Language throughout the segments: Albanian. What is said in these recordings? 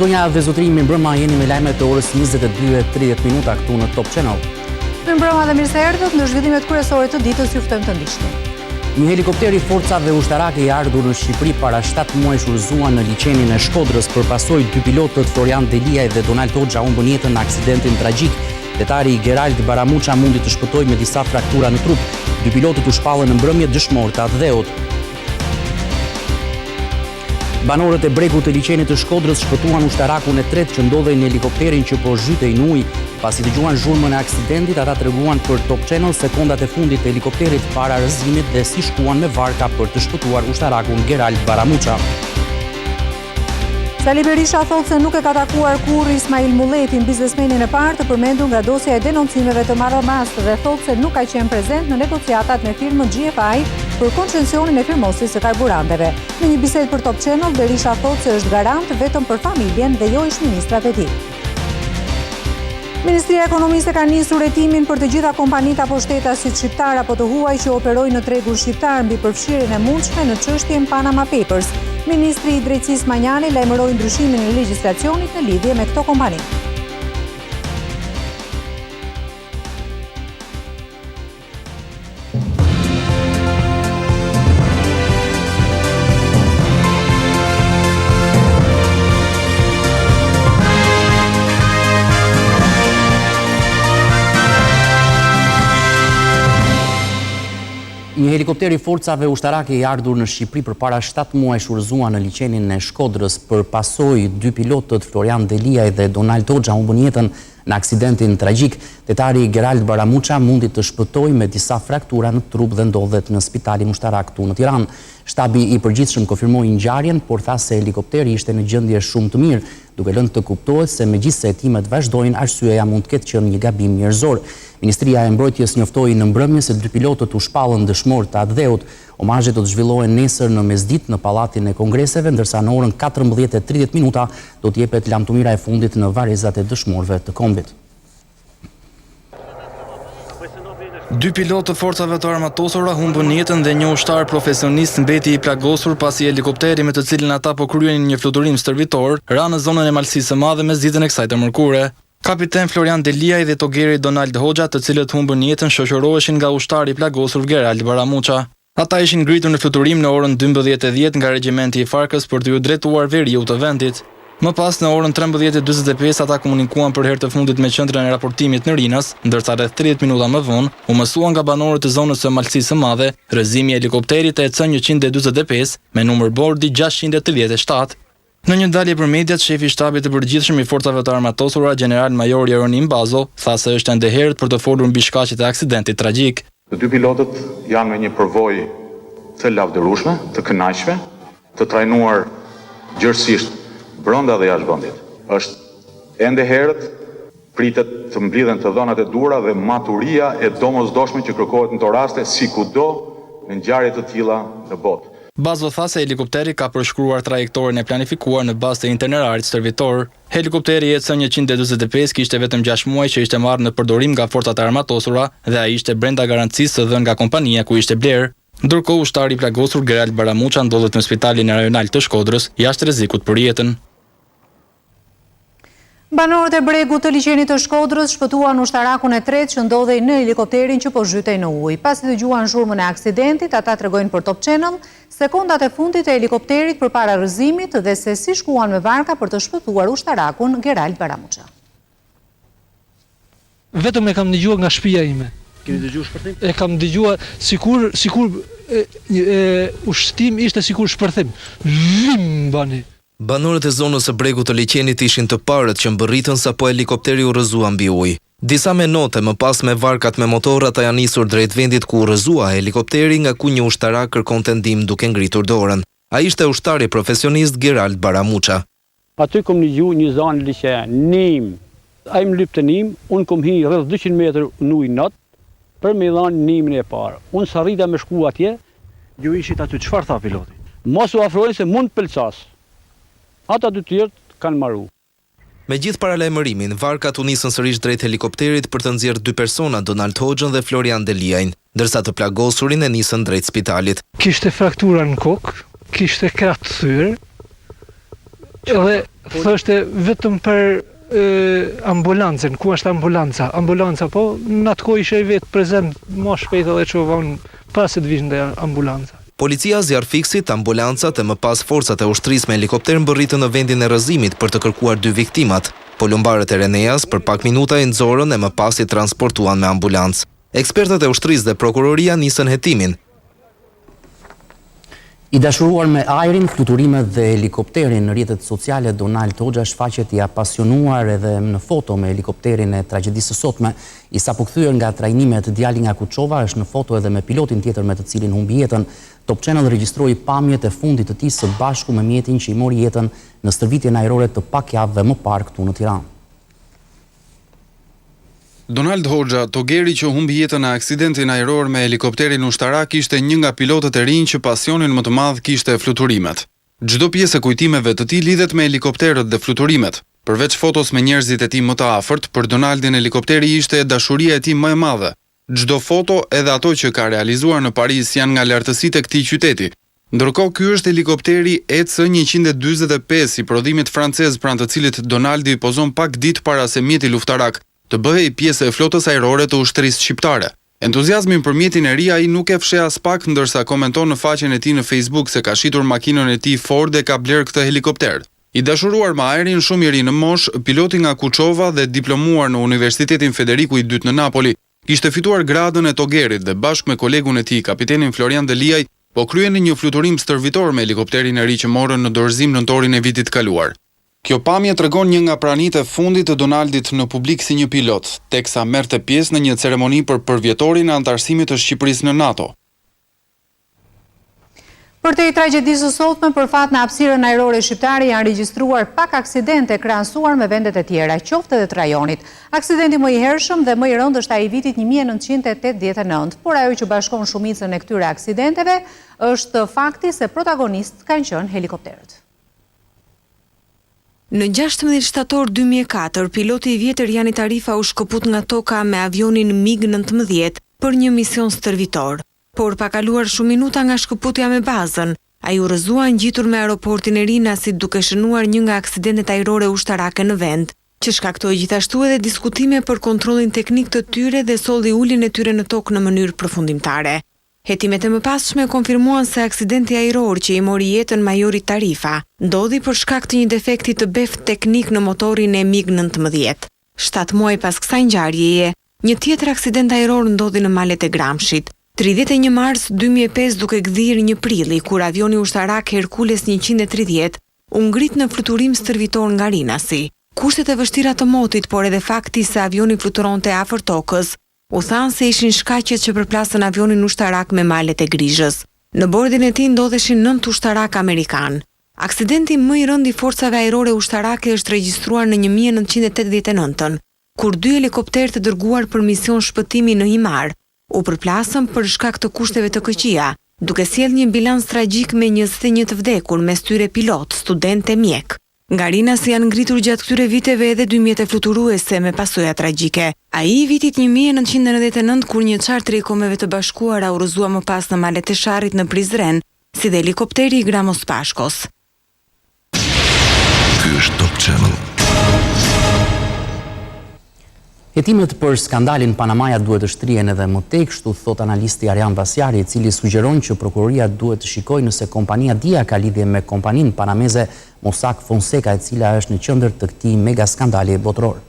Zonja dhe zotërinj, mirëmbrëma, jeni me lajmet e orës 22:30 minuta këtu në Top Channel. Mirëmbrëma dhe mirë se erdhët në zhvillimet kryesore të ditës ju ftojmë të ndiqni. Një helikopter i forcave ushtarake i ardhur në Shqipëri para 7 muajsh u rrëzua në liqenin e Shkodrës për pasojë dy pilotët Florian Deliaj dhe Donald Hoxha humbën jetën në aksidentin tragjik. Detari Gerald Baramuça mundi të shpëtojë me disa fraktura në trup. Dy pilotët u shpallën në mbrëmje dëshmorë të atdheut. Banorët e bregut të liqenit të Shkodrës shpëtuan ushtarakun e tretë që ndodhej në helikopterin që po zhytej në ujë. Pasi dëgjuan zhurmën e aksidentit, ata treguan për Top Channel sekondat e fundit të helikopterit para rrëzimit dhe si shkuan me varka për të shpëtuar ushtarakun Gerald Baramuça. Sali Berisha thotë se nuk e ka takuar kurrë Ismail Mulletin, biznesmenin e parë të përmendur nga dosja e denoncimeve të Maramasë dhe thotë se nuk ka qenë prezent në negociatat me firmën GFI për koncesionin e firmosjes së karburanteve. Në një bisedë për Top Channel, Berisha thotë se është garant vetëm për familjen dhe jo ish-ministrat e tij. Ministria e Ekonomisë e ka nisur hetimin për të gjitha kompanitë apo shtetasit shqiptarë apo të huaj që operojnë në tregun shqiptar mbi përfshirjen e mundshme në çështjen Panama Papers. Ministri i Drejtësisë Manjani lajmëroi ndryshimin e legjislacionit në lidhje me këto kompani. Një helikopter i forcave ushtarake i ardhur në Shqipëri përpara 7 muajsh u rrëzua në liqenin e Shkodrës. Për pasojë, dy pilotët Florian Deliaj dhe Donald Hoxha humbën jetën Në aksidentin tragjik, detari Gerald Baramuça mundi të shpëtojë me disa fraktura në trup dhe ndodhet në spitalin ushtarak këtu në Tiranë. Shtabi i Përgjithshëm konfirmoi ngjarjen, por tha se helikopteri ishte në gjendje shumë të mirë, duke lënë të kuptohet se megjithëse hetimet vazhdojnë, arsyeja mund të ketë qenë një gabim njerëzor. Ministria e Mbrojtjes njoftoi në mbrëmje se dy pilotët u shpallën dëshmorë të atdheut. Omazhet do të zhvillohen nesër në mesditë në Pallatin e Kongreseve, ndërsa në orën 14:30 minuta do të jepet lamtumira e fundit në varrezat e dëshmorëve të kombit. Dy pilotë të forcave të armatosura humbën jetën dhe një ushtar profesionist mbeti i plagosur pasi helikopteri me të cilin ata po kryenin një fluturim stërvitor ra në zonën e Malësisë së Madhe mesditën e kësaj të mërkure. Kapiten Florian Deliaj dhe togeri Donald Hoxha, të cilët humbën jetën, shoqëroheshin nga ushtari i plagosur Gerald Baramuça. Ata ishin ngritur në fluturim në orën 12:10 nga regjimenti i Farkës për t'iu drejtuar veriut të vendit. Më pas, në orën 13:45 ata komunikuan për herë të fundit me qendrën e raportimit në Rinas, ndërsa rreth 30 minuta më vonë, u mësua nga banorët e zonës së Malësisë së Madhe, rrëzimi i helikopterit EC 145 me numër bordi 637. Në një dalje për mediat, shefi i Shtabit të Përgjithshëm i Forcave të Armatosura, gjeneral major Jeronim Bazo, tha se është ende herët për të folur mbi shkaqet e aksidentit tragjik. Të dy pilotët janë me një përvojë të lavdërueshme, të kënaqshme, të trajnuar gjerësisht brenda dhe jashtë vendit. Është ende herët, pritet të mblidhen të dhënat e duhura dhe maturia e domosdoshme që kërkohet në këto raste si kudo në ngjarje të tilla në botë. Bazo tha se helikopteri ka përshkruar trajektoren e planifikuar në bazë të itinerarit stërvitor. Helikopteri EC 145 kishte vetëm 6 muaj që ishte marrë në përdorim nga Forcat e Armatosura dhe ai ishte brenda garancisë së dhënë nga kompania ku ishte blerë. Ndërkohë, ushtari i plagosur Gerald Baramuça ndodhet në spitalin rajonal të Shkodrës, jashtë rrezikut për jetën. Banorët e bregut të liqenit të Shkodrës shpëtuan ushtarakun e tretë që ndodhej në helikopterin që po zhytej në ujë. Pasi dëgjuan zhurmën e aksidentit, ata tregojnë për Top Channel sekondat e fundit të helikopterit përpara rrëzimit dhe se si shkuan me varka për të shpëtuar ushtarakun Gerald Baramuça. Vetëm e kam dëgjuar nga shtëpia ime. Keni dëgjuar shpërthim? E kam dëgjuar sikur sikur e, e, ushtim ishte sikur shpërthim. Vim bani. Banorët e zonës së bregut të liqenit ishin të parët që mbërritën sapo helikopteri u rrëzua mbi ujë. Disa minuta më pas me varkat me motor ata janë nisur drejt vendit ku u rrëzua helikopteri nga ku një ushtarak kërkonte ndihmë duke ngritur dorën. Ai ishte ushtari profesionist Gerald Baramuça. Aty kom nigju një za në liqen, nim. Ai më lypte nim, unë kom hi rreth 200 metër në ujë not, për me i dhanë nimën e parë. Unë s'arrita me shku atje. Ju ishit aty, çfarë tha piloti? Mos u afroni se mund të pëlcas. Ata dy tjerët kanë maru. Me gjithë paralajmërimin, varkat u nisën sërish drejt helikopterit për të nxjerrë dy persona, Donald Hoxhën dhe Florian Deliajn, ndërsa të plagosurin e nisën drejt spitalit. Kishte fraktura në kokë, kishte krah të thyer, edhe. Thoshte vetëm për ambulancën, ku është ambulanca? Ambulanca, po në atë kohë isha i vetë prezent, ma shpejt edhe çova unë para se të vishte ambulanca. Policia, zjarrfikësit, ambulancat e më pas forcat e ushtrisë me helikopter mbërritën në vendin e rrëzimit për të kërkuar dy viktimat. Polumbarët e RENEA-s për pak minuta i nxorën e më pas i transportuan me ambulancë. Ekspertët e ushtrisë dhe prokuroria nisën hetimin. I dashuruar me ajrin, fluturimet dhe helikopterin në rrjetet sociale, Donald Hoxha shfaqet i apasionuar edhe në foto me helikopterin e tragjedisë së sotme. I sapokthyer nga trajnimet, djali nga Kuçova është në foto edhe me pilotin tjetër me të cilin humbi jetën. Top Channel regjistroi pamjet e fundit të tij së bashku me mjetin që i mori jetën në stërvitjen ajrore të pak javëve më parë këtu në Tiranë. Donald Hoxha, togeri që humbi jetën në aksidentin ajror me helikopterin ushtarak ishte një nga pilotët e rinj që pasionin më të madh kishte fluturimet. Çdo pjesë e kujtimeve të tij lidhet me helikopterët dhe fluturimet. Përveç fotos me njerëzit e tij më të afërt, për Donaldin helikopteri ishte dashuria e tij më e madhe. Çdo foto, edhe ato që ka realizuar në Paris janë nga lartësitë e këtij qyteti. Ndërkohë ky është helikopteri EC 145 i prodhimit francez pranë të cilit Donaldi pozon pak ditë para se mjeti luftarak të bëhej pjesë e flotës ajrore të ushtrisë shqiptare. Entuziazmin për mjetin e ri ai nuk e fsheh aspak ndërsa komenton në faqen e tij në Facebook se ka shitur makinën e tij Ford e ka blerë këtë helikopter. I dashuruar me ajrin, shumë i ri në moshë, piloti nga Kuçova dhe diplomuar në Universitetin Federiku i Dytë në Napoli, kishte fituar gradën e togerit dhe bashkë me kolegun e tij, kapitenin Florian Deliaj, po kryenin një fluturim stërvitor me helikopterin e ri që morën në dorëzim nëntorin e vitit të kaluar. Kjo pamje tregon një nga pranitë e fundit të Donaldit në publik si një pilot, teksa merrte pjesë në një ceremoni për përvjetorin e anëtarësimit të Shqipërisë në NATO. Përtej tragjedisë së sotme, për fat në hapësirën ajrore shqiptare janë regjistruar pak aksidente krahasuar me vendet e tjera, qoftë edhe të rajonit. Aksidenti më i hershëm dhe më i rëndë është ai i vitit 1989, por ajo që bashkon shumicën e këtyre aksidenteve është fakti se protagonistë kanë qenë helikopterët. Në 16 shtator 2004, piloti i vjetër Jani Tarifa u shkëput nga toka me avionin MiG-19 për një mision stërvitor. Por pa kaluar shumë minuta nga shkëputja me bazën, ai u rrëzua ngjitur me aeroportin e Rinasit duke shënuar një nga aksidentet ajrore ushtarake në vend, që shkaktoi gjithashtu edhe diskutime për kontrollin teknik të tyre dhe solli uljen e tyre në tokë në mënyrë përfundimtare. Hetimet e mëpasshme konfirmuan se aksidenti ajror që i mori jetën majorit Tarifa, ndodhi për shkak të një defekti të beftë teknik në motorin e MiG 19. Shtatë muaj pas kësaj ngjarjeje, Një tjetër aksident ajror ndodhi në malet e Gramshit, 31 mars 2005 duke gdhirë një prilli, kur avioni ushtarak Herkules 130 u ngrit në fluturim stërvitor nga Rinasi. Kushtet e vështira të motit, por edhe fakti se avioni fluturonte afër tokës, u thanë se ishin shkaqet që përplasën avionin ushtarak me malet e Grizhës. Në bordin e tij ndodheshin 9 ushtarakë amerikanë. Aksidenti më i rëndë i forcave ajrore ushtarake është regjistruar në 1989-ën, kur dy helikopterë të dërguar për mision shpëtimi në Himarë u përplasën për shkak të kushteve të këqija, duke sjellë një bilanc tragjik me 21 të vdekur, mes tyre pilotë, studentë e mjekë. Nga Rinasi janë ngritur gjatë këtyre viteve edhe dy mjete fluturuese me pasoja tragjike. Ai i vitit 1999 kur një çarter i Kombeve të Bashkuara u rrëzua më pas në malet e Sharrit në Prizren, si dhe helikopteri i Gramos Pashkos. Ky është Top Channel. Hetimet për skandalin Panamaja duhet të shtrihen edhe më tej, kështu thotë analisti Arjan Vasjari, i cili sugjeron që prokuroria duhet të shikojë nëse kompania Dia ka lidhje me kompaninë panameze Mossack Fonseca, e cila është në qendër të këtij mega skandali botëror.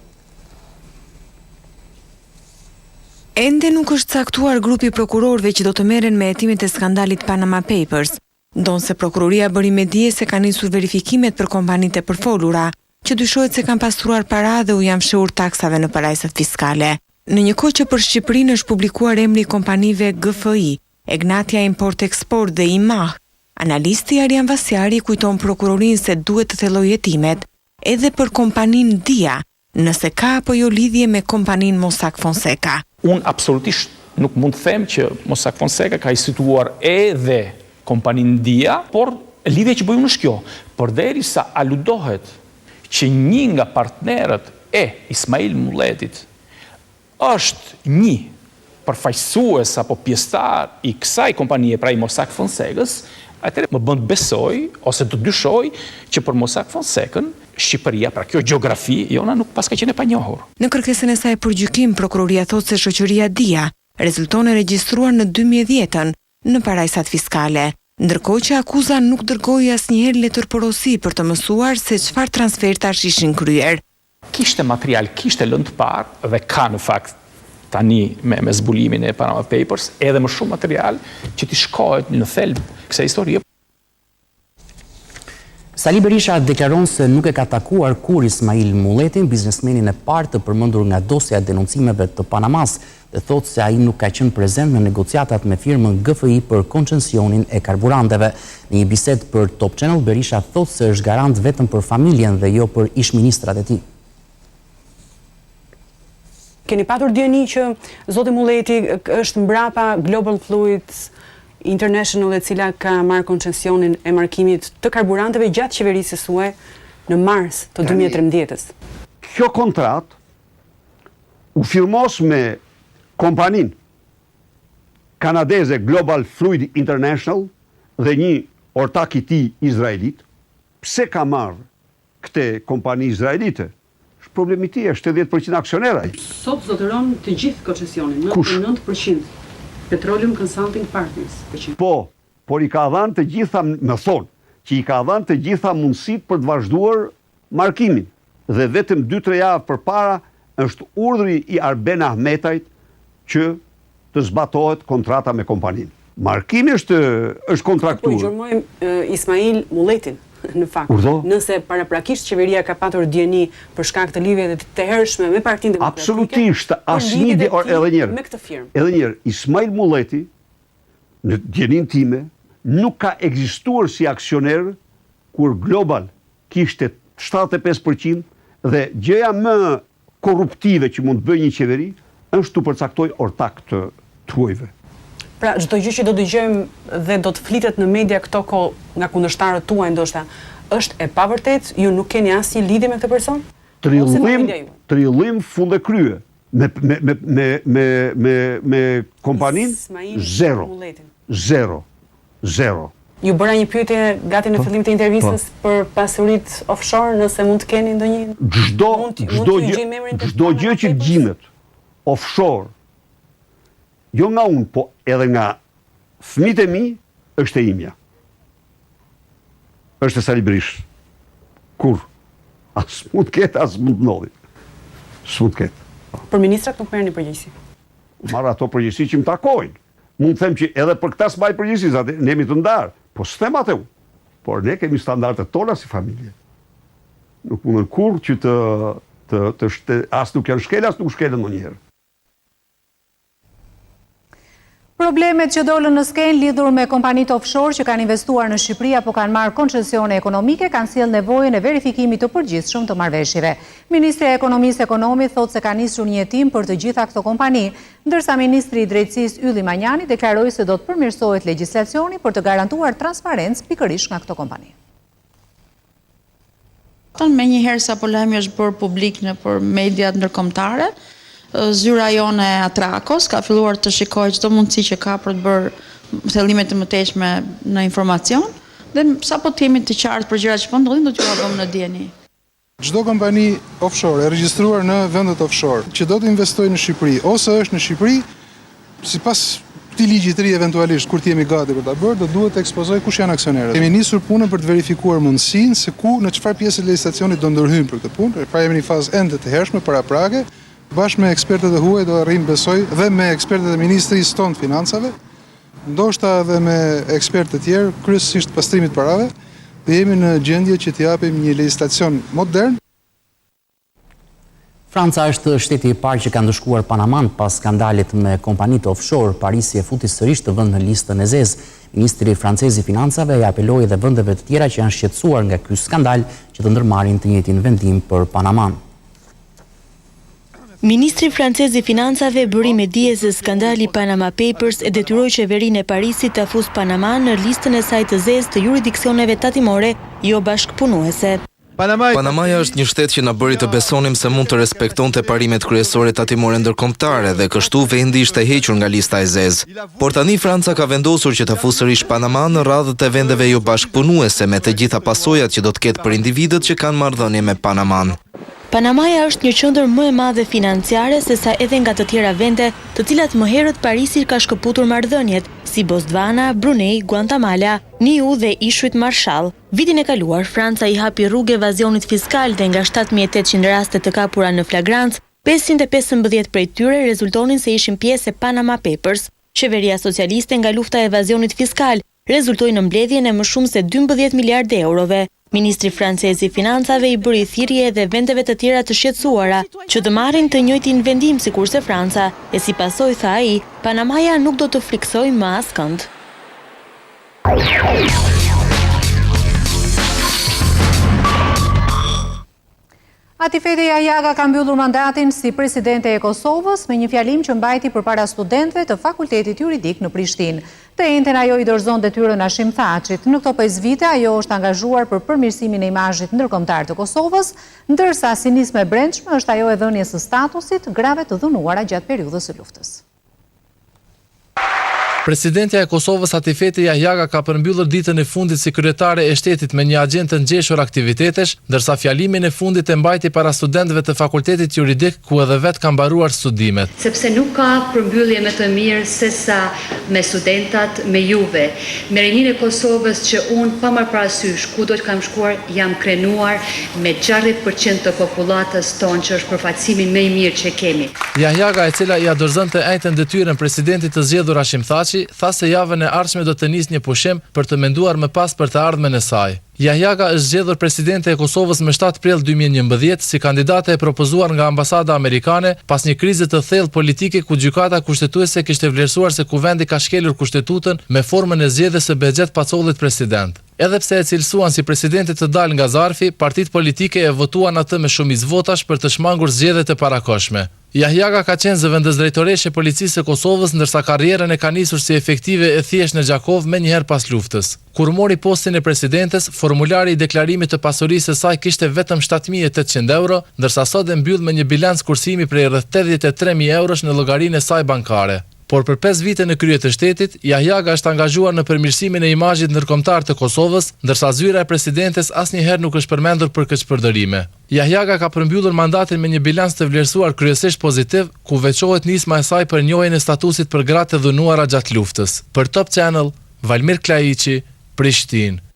Ende nuk është caktuar grupi i prokurorëve që do të merren me hetimet e skandalit Panama Papers. Ndonëse prokuroria bëri me dije se ka nisur verifikimet për kompanitë e përfolura, që dyshohet se kanë pastruar para dhe u janë fshehur taksave në parajsat fiskale. Në një kohë që për Shqipërinë është publikuar emri i kompanive GFI, Egnatia Import Export dhe IMAH, analisti Arjan Vasjari kujton prokurorinë se duhet të thellojë hetimet edhe për kompaninë Dia, nëse ka apo jo lidhje me kompaninë Mossack Fonseca. Unë absolutisht nuk mund të them që Mossack Fonseca ka instituar edhe kompaninë Dia, por lidhja që bëj unë është kjo, përderisa aludohet që një nga partnerët e Ismail Mulletit është një përfaqësues apo pjesëtar i kësaj kompanie, pra i Mossack Fonsecës, Atëherë më bën të besoj ose të dyshoj që për Mossack Fonsekën, Shqipëria, pra kjo gjeografi jona nuk paska qenë e panjohur. Në kërkesën e saj për gjykim, prokuroria thotë se shoqëria Dia rezulton e regjistruar në 2010-ën në parajsat fiskale, ndërkohë që akuza nuk dërgoi asnjëherë letërporosi për të mësuar se çfarë transfertash ishin kryer. Kishte material, kishte lëndë të parë dhe ka në fakt tani me me zbulimin e Panama Papers edhe më shumë material që t'i shkohet në thelb kësaj historie. Sali Berisha deklaron se nuk e ka takuar kurrë Ismail Mulletin, biznesmenin e parë të përmendur nga dosja e denoncimeve të Panamasë dhe thotë se ai nuk ka qenë prezent në negociatat me firmën GFI për koncesionin e karburanteve. Në një bisedë për Top Channel, Berisha thotë se është garant vetëm për familjen dhe jo për ish-ministrat e tij. Keni patur dijeni që zoti Mulleti është mbrapa Global Fluids International e cila ka marrë koncesionin e markimit të karburanteve gjatë qeverisjes suaj në mars të 2013-ës. Kjo kontratë u firmos me kompaninë kanadeze Global Fluid International dhe një ortak i tij izraelit, pse ka marrë këtë kompani izraelite? Është problem i tij, është 80% aksioner ai. Sot zotëron të gjithë koncesionin, 99% Petroleum Consulting Partners. Po, por i ka dhënë të gjitha, më thonë, që i ka dhënë të gjitha mundësitë për të vazhduar markimin dhe vetëm dy tre javë përpara është urdhri i Arben Ahmetajt që të zbatohet kontrata me kompaninë. Markimi është është kontraktuar. Po gjurmojmë Ismail Mulletin në fakt. Urdhëro? Nëse paraprakisht qeveria ka patur dijeni për shkak të lidhjeve të hershme me Partinë Demokratike, Absolutisht, për lidhjet e tij me këtë firmë. Edhe një herë, Ismail Mulleti në dijeninë time nuk ka ekzistuar si aksioner kur Global kishte 75% dhe gjëja më korruptive që mund të bëjë një qeveri është t'u përcaktojë ortak të huajve. Pra, çdo gjë që do dëgjojmë dhe do të flitet në media këto kohë nga kundërshtarët tuaj ndoshta, është e pavërtetë, ju nuk keni asnjë lidhje me këtë person? Trillim, trillim fund e krye me me me me me me me kompaninë zero. Zero. Zero. Ju bëra një pyetje gati në fillim të intervistës për pasuritë offshore, nëse mund të keni ndonjë Çdo çdo gjë çdo gjë që gjendet offshore jo nga unë, po edhe nga fëmijët e mi është e imja. Është e Sali Berishës. Kurrë. As mund të ketë, as mund të ndodhi. S'mund të ketë. Për ministrat nuk merrni përgjegjësi. Marr ato përgjegjësi që më takojnë. Mund të them që edhe për këta s'mbaj përgjegjësi, se ne jemi të ndarë, po s'them atë unë. Por ne kemi standardet tona si familje. Nuk munden kurrë që të të të shte, as nuk janë shkel, as nuk shkelen ndonjëherë. Problemet që dolën në skenë lidhur me kompanitë offshore që kanë investuar në Shqipëri apo kanë marrë koncesione ekonomike kanë sjellë nevojën e verifikimit të përgjithshëm të marrëveshjeve. Ministrja e Ekonomisë Ekonomi thotë se ka nisur një hetim për të gjitha këto kompani, ndërsa ministri i Drejtësisë Ylli Manjani deklaroi se do të përmirësohet legjislacioni për të garantuar transparencë pikërisht nga këto kompani. Menjëherë sapo lajmi është bërë publik nëpër mediat ndërkombëtare, zyra jonë e Atrakos ka filluar të shikojë çdo mundësi që ka për të bërë thellime të mëtejshme në informacion dhe sapo të jemi të qartë për gjërat që po ndodhin do t'jua vëmë në dijeni. Çdo kompani offshore e regjistruar në vendet offshore që do të investojë në Shqipëri ose është në Shqipëri, sipas këtij ligji të ri eventualisht kur të jemi gati për ta bërë, do duhet të ekspozojë kush janë aksionerët. Kemi nisur punën për të verifikuar mundësinë se ku në çfarë pjesë të legjislacionit do ndërhyjmë për këtë punë, pra jemi në një fazë ende të hershme paraprake, bashkë me ekspertët e huaj do arrijmë besoj dhe me ekspertët e Ministrisë tonë të Financave, Ndoshta edhe me ekspertë të tjerë, kryesisht pastrimit të parave, të jemi në gjendje që të japim një legjislacion modern. Franca është shteti i parë që ka ndëshkuar Panamanë pas skandalit me kompanitë offshore. Parisi e futi sërish këtë vend në listën e zezë. Ministri francez i Financave i apeloi edhe vendeve të tjera që janë shqetësuar nga ky skandal që të ndërmarrin të njëjtin vendim për Panamanë. Ministri francez i Financave bëri me dije se skandali Panama Papers e detyroi qeverinë e Parisit ta fusë Panamanë në listën e saj të zezë të juridiksioneve tatimore jo bashkëpunuese. Panamaja është një shtet që na bëri të besonim se mund të respektonte parimet kryesore tatimore ndërkombëtare dhe kështu vendi ishte hequr nga lista e zezë. Por tani Franca ka vendosur që ta fusë sërish Panamanë në radhët e vendeve jobashkëpunuese me të gjitha pasojat që do të ketë për individët që kanë marrëdhënie me Panamanë. Panamaja është një qendër më e madhe financiare sesa edhe nga të tjera vende, të cilat më herët Parisi ka shkëputur marrëdhëniet, si Bostvana, Brunei, Guantamala, Niu dhe Ishujt Marshall. Vitin e kaluar, Franca i hapi rrugë evazionit fiskal dhe nga 7800 raste të kapura në flagrancë, 515 prej tyre rezultonin se ishin pjesë e Panama Papers. Qeveria socialiste nga lufta e evazionit fiskal rezultoi në mbledhjen e më shumë se 12 miliardë eurove. Ministri francez i Financave i bëri thirrje edhe vendeve të tjera të shqetësuara që të marrin të njëjtin vendim sikurse Franca, e si pasojë, tha ai, Panamaja nuk do të frikësojë më askënd. Atifete Jahjaga ka mbyllur mandatin si presidente e Kosovës me një fjalim që mbajti përpara studentëve të Fakultetit Juridik në Prishtinë. Të enjten ajo i dorëzon detyrën Hashim Thaçit. Në këto 5 vite ajo është angazhuar për përmirësimin e imazhit ndërkombëtar të Kosovës, ndërsa si nismë e brendshme është ajo e dhënies së statusit grave të dhunuara gjatë periudhës së luftës. Presidentja e Kosovës Atifete Jahjaga ka përmbyllur ditën e fundit si kryetare e shtetit me një agjendë të ngjeshur aktivitetesh, ndërsa fjalimin e fundit e mbajti para studentëve të Fakultetit Juridik ku edhe vetë ka mbaruar studimet. Sepse nuk ka përmbyllje më të mirë sesa me studentat, me juve, me rininë e Kosovës që unë pa marrë parasysh kudo që kam shkuar jam krenuar me 60% të popullatës tonë që është përfaqësimi më i mirë që kemi. Jahjaga, e cila ia dorëzon të enjten detyrën presidentit të zgjedhur Hashim Thaçi, tha se javën e ardhshme do të nisë një pushim për të menduar më pas për të ardhmen e saj. Jahjaga është zgjedhur presidente e Kosovës më 7 prill 2011 si kandidate e propozuar nga ambasada amerikane pas një krize të thellë politike ku Gjykata Kushtetuese kishte vlerësuar se Kuvendi ka shkelur Kushtetutën me formën e zgjedhjes së Behgjet Pacollit president. Edhe pse e cilësuan si presidente të dalë nga zarfi, partitë politike e votuan atë me shumicë votash për të shmangur zgjedhjet e parakohshme. Jahjaga ka qenë zëvendësdrejtoreshë e Policisë së Kosovës ndërsa karrierën e ka nisur si efektive e thjeshtë në Gjakovë menjëherë pas luftës. Kur mori postin e presidentes, formulari i deklarimit të pasurisë së saj kishte vetëm 7800 euro, ndërsa sot e mbyll me një bilanc kursimi prej rreth 83.000 eurosh në llogarinë e saj bankare. Por për pesë vite në krye të shtetit, Jahjaga është angazhuar në përmirësimin e imazhit ndërkombëtar të Kosovës, ndërsa zyra e presidentes asnjëherë nuk është përmendur për keqpërdorime. Jahjaga ka përmbyllur mandatin me një bilanc të vlerësuar kryesisht pozitiv, ku veçohet nisma e saj për njohjen e statusit për gratë e dhunuara gjatë luftës. Për Top Channel, Valmir Klaiqi, Prishtinë.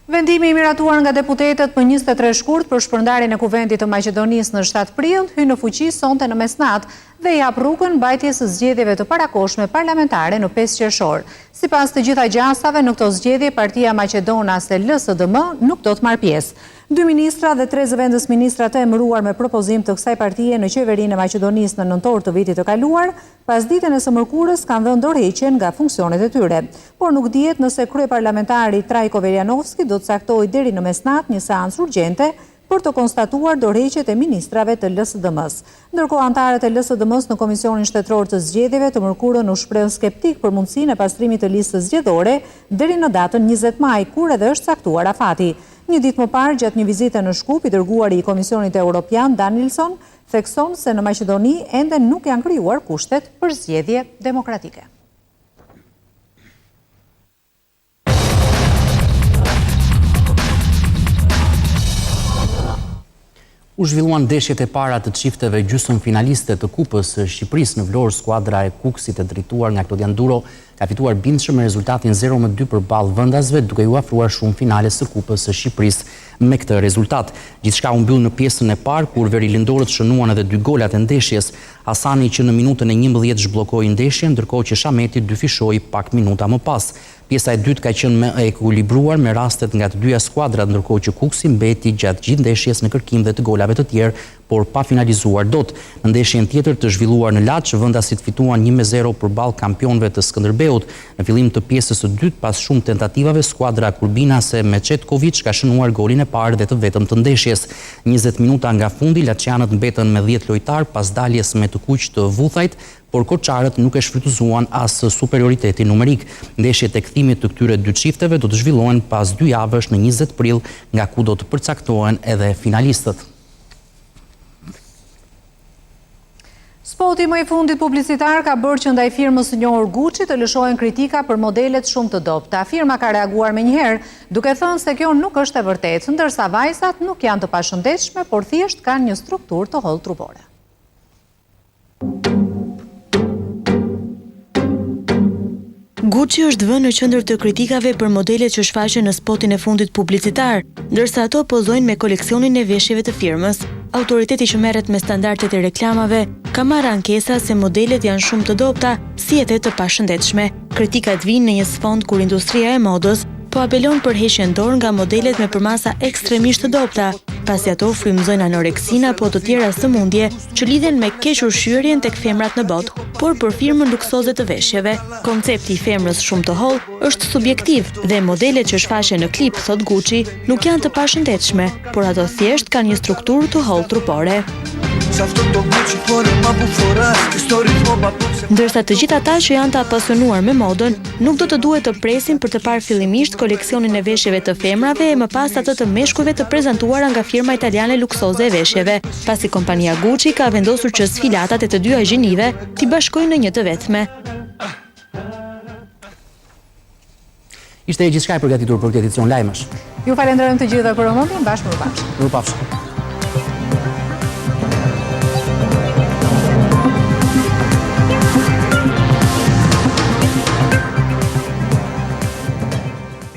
Vendimi i miratuar nga deputetët më 23 shkurt për shpërndarjen e Kuvendit të Maqedonisë në 7 prill hyn në fuqi sonte në mesnatë dhe i hap rrugën mbajtjes së zgjedhjeve të parakohshme parlamentare në 5 qershor. Sipas të gjitha gjasave në këto zgjedhje partia maqedonase LSDM nuk do të marrë pjesë. Dy ministra dhe tre zëvendësministra të emëruar me propozim të kësaj partie në qeverinë e Maqedonisë në nëntor të vitit të kaluar, Pasditen e së mërkurës kanë dhënë dorëheqjen nga funksionet e tyre. Por nuk dihet nëse kryeparlamentari Trajko Veljanovski do të caktojë deri në mesnatë një seancë urgjente për të konstatuar dorëheqjet e ministrave të LSDM-së. Ndërkohë anëtarët e LSDM-së në Komisionin Shtetëror të Zgjedhjeve të mërkurën u shprehën skeptikë për mundësinë e pastrimit të listës zgjedhore deri në datën 20 maj, kur edhe është caktuar afati. Një ditë më parë, gjatë një vizite në Shkup, i dërguari i Komisionit Europian, Danielson, thekson se në Maqedoni ende nuk janë krijuar kushtet për zgjedhje demokratike. U zhvilluan ndeshjet e para të çifteve gjysmëfinaliste të Kupës së Shqipërisë në Vlorë, skuadra e Kukësit e drejtuar nga Klodian Duro ka fituar bindshëm me rezultatin 0-2 përballë vendasve, duke iu afruar shumë finales së Kupës së Shqipërisë me këtë rezultat. Gjithçka u mbyll në pjesën e parë, kur verilindorët shënuan edhe dy golat e ndeshjes. Hasani që në minutën e 11 zhbllokoi ndeshjen, ndërkohë që Shameti dyfishoi pak minuta më pas. Pjesa e dytë ka qenë më e ekuilibruar me rastet nga të dyja skuadrat, ndërkohë që Kukësi mbeti gjatë gjithë ndeshjes në kërkim dhe të golave të tjerë, por pa finalizuar dot. Në ndeshjen tjetër të zhvilluar në Laç, vendasit fituan 1-0 përballë kampionëve të Skënderbeut. Në fillim të pjesës së dytë, pas shumë tentativave, skuadra kurbinase me Çetkoviç ka shënuar golin e parë dhe të vetëm të ndeshjes. 20 minuta nga fundi, laçianët mbetën me 10 lojtarë pas daljes me të kuq të Vuthajt, Por korçarët nuk e shfrytëzuan as superioritetin numerik. Ndeshjet e kthimit të këtyre dy çifteve do të zhvillohen pas dy javësh në 20 prill, nga ku do të përcaktohen edhe finalistët. Spoti më i fundit publicitar ka bërë që ndaj firmës së njohur Gucci të lëshohen kritika për modelet shumë të dobëta. Firma ka reaguar menjëherë, duke thënë se kjo nuk është e vërtetë, ndërsa vajzat nuk janë të pashëndetshme, por thjesht kanë një strukturë të hollë trupore. Gucci është vënë në qendër të kritikave për modelet që shfaqen në spotin e fundit publicitar, ndërsa ato pozojnë me koleksionin e veshjeve të firmës. Autoriteti që merret me standardet e reklamave ka marrë ankesa se modelet janë shumë të dobëta, si edhe të pashëndetshme. Kritikat vijnë në një sfond kur industria e modës po apelon për heqjen dorë nga modelet me përmasa ekstremisht të dobëta, pasi ato frymëzojnë anoreksinë apo të tjera sëmundje që lidhen me kequshqyerjen tek femrat në botë, por për firmën luksoze të veshjeve, koncepti i femrës shumë të hollë është subjektiv dhe modelet që shfaqen në klip, thotë Gucci, nuk janë të pashëndetshme, por ato thjesht kanë një strukturë të hollë trupore. Ndërsa të gjithë ata që janë të apasionuar me modën, nuk do të duhet të presin për të parë fillimisht koleksionin e veshjeve të femrave e më pas atë të meshkujve të prezantuara nga firma italiane luksoze e veshjeve, pasi kompania Gucci ka vendosur që sfilatat e të dyja gjinive t'i bashkojë në një të vetme. Ishte gjithçka e përgatitur për këtë edicion lajmesh. Ju falenderojmë të gjithëve për vëmendjen, bashkë mirupafshim. Mirupafshim.